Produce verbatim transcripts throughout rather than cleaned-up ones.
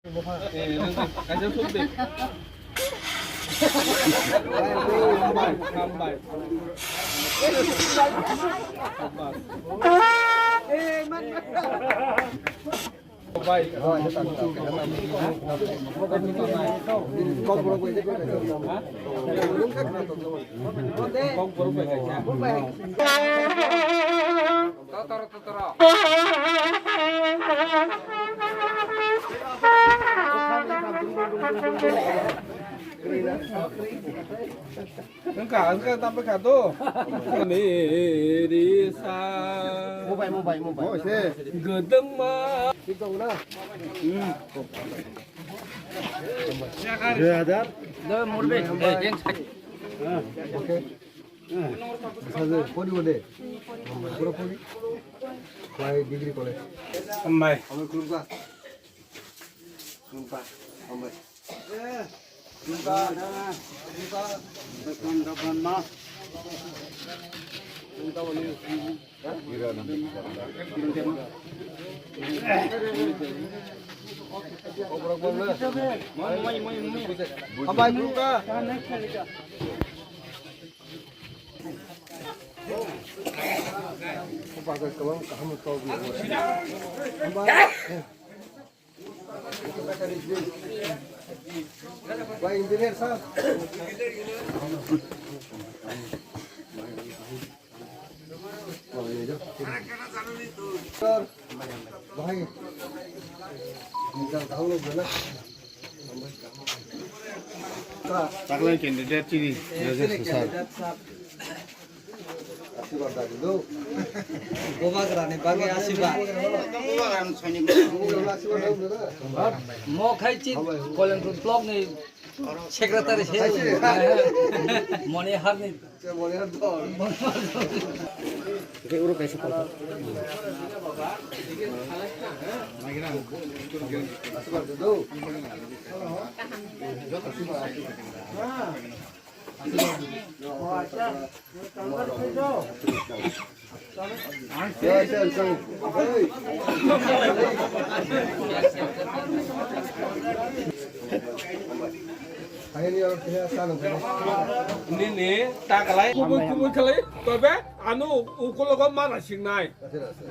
Eh, nang kaisa suk de. Hambai, hambai. Hambai. Wngkha, wngkha, tamo kha to. Nirisa. Mobile, mobile, mobile. Godongma. Dui hajar. Okay. Saje, pori bode. Pura pori. Lai degree college. Hambai. Hambai, khulumkha. Khulumkha. Hambai. Khulumkha. Khulumkha. Dokon, dokon, ma. Khulumkha, wali. Hambai, khulumkha. Bai, engineer sir. Sir, bai. Result download dona. Takle candidate chini, sir. Asirwad dagi do. Bubagrani bagwi asirwad. Bubagrani sainik. Bubagrani asirwad dagi do. Mo khai chi Koilansor block ni secretary se. Moni Harni. Moni Har dol. Oke, uro kaisa call. Asirwad do. Nini takalai kubui kubui khalai, tobe ano ukulogo mana singnai.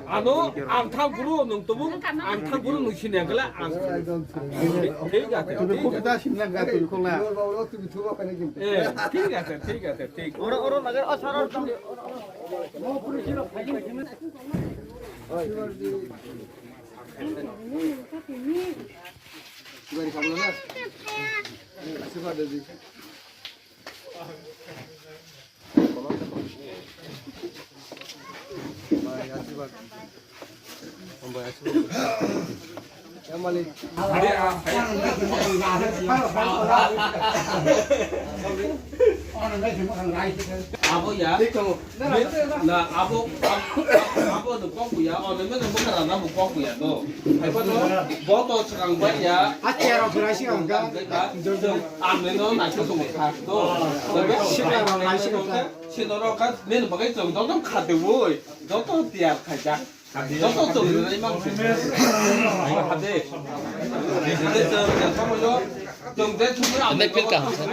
Ano ang thang guru nung tubung, ang thang guru nung sini agala ang. Thik ase, thik ase. Thik ase, thik ase, thik. Oro, oro, nagar, oh, sir, oro. Abo ya. Na, abo, abo, abo no kok ya, o no meno mukha rana bo kok ya to. Hai pa to, bo to swkang bai ya. A chair of rice ang ka. Ang no na ko tong kha to. Sino ro ka, meno bagai tong, tong kha de woi. Joto tiar khaijak. Joto chwng rwnai mang se. Hade. Hade chwng, chwng tamo yo. Chwng de chwng ya. Ane pil kaham sa.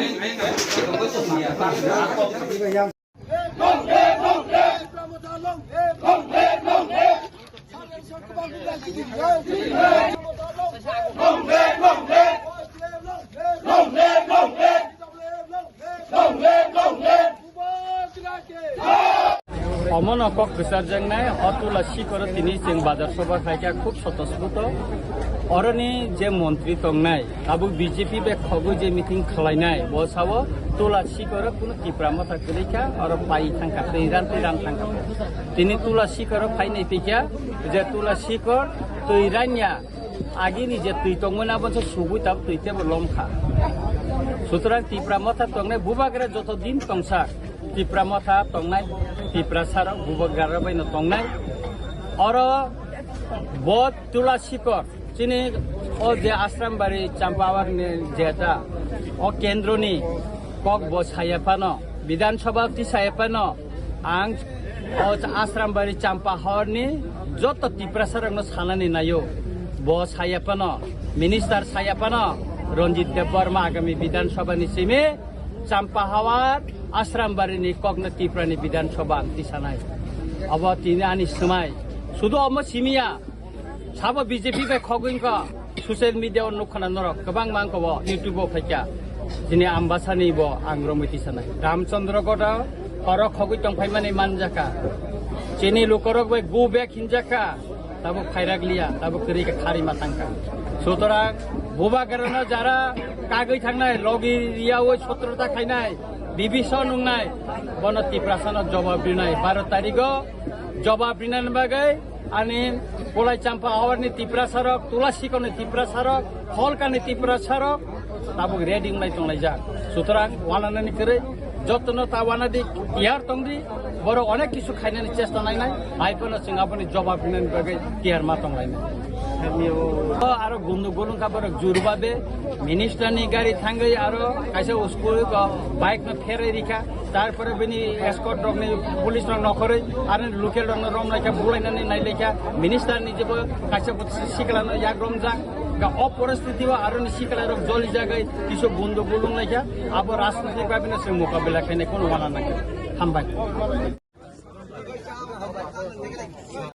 Omono kok kwcharjaknai, o Tula Sikoro tini chwng bazar soba khaikha khub sotosputo. Oroni je montri tongnai, tabuk B J P bai khogwi je meeting khwlainai, bo sao Tula Sikoro kuno Tipra Motha kwrwikha, oro pai thangkha, twi ran twi ran thangkha. Tini Tula Sikoro phainai twi kha, je Tula Sikor twi ranya, agini je twi tongmani abo se sugwi tabuk twi tebo lomkha. Sutrang Tipra Motha tongnai bubagra joto din tongsa. Tipra Motha tongnai, Tiprasarok bubagra bai no tongnai. Oro bo Tula Sikor, chini o je Asrambari Champawar ni jeta, o kendroni kok bo saya phano, Bidhan Sabha ti saya phano, ang o Asrambari Champahor ni joto Tiprasarok no sanani naio, bo saya phano. Minister saya phano Ranjit Debbarma agami Bidhan Sabha ni simi Champahawar Ashram Bari ni kokno Tripura ni Bidhan Sabha ang tisanai. Abo tini ani swmai. Sudu omo simiya. Sabo B J P bai khogwing kha, social media o nukha na norok, kwbang mang kha bo, YouTube o phaikha. Jini Ambasani bo ang romwi tisanai. Ramchandra Gada, oro khogwi tongphaimani manjakha. Chini lukorok bai go back hinjakha, tabo khairak liya, tabo kwrwi kha khari ma tangkha. Sutorang, bubagrano jara kagwi thangnai, logi riyawi sotrota khainai, bibisa nungnai, bono Tiprasano jobab rinai, baro tarigo jobab rinani bagwi, ani Kolai Champa Hawarni Tiprasarok, Tulasikoni Tiprasarok, Kholkani Tiprasarok, tabuk ready wnglai tonglaijak. Sutorang wananani kwrwi, jotono ta wanadi, tiyar tongdi, borok onek kisu khainani chesta nainai, hai phano chwng aboni jobab rinani bagwi tiyar ma tonglainai. O aro gundugul wngkha borok jurbabe, minister ni gari thangwi aro kaisa school o bike no pherai rikha, tarpore bini escort rok ni police rok nokhorwi aro local rok no romlaikha, bulainani nailaikha, minister ni jebo kaisa sikla no yak romjak, ga o poristiti o aro ni sikla rok joli jagai kisu gundugul wnglaikha, abo rajnitik bhabe no se mukabila khainai, kono wana nangya. Hambai.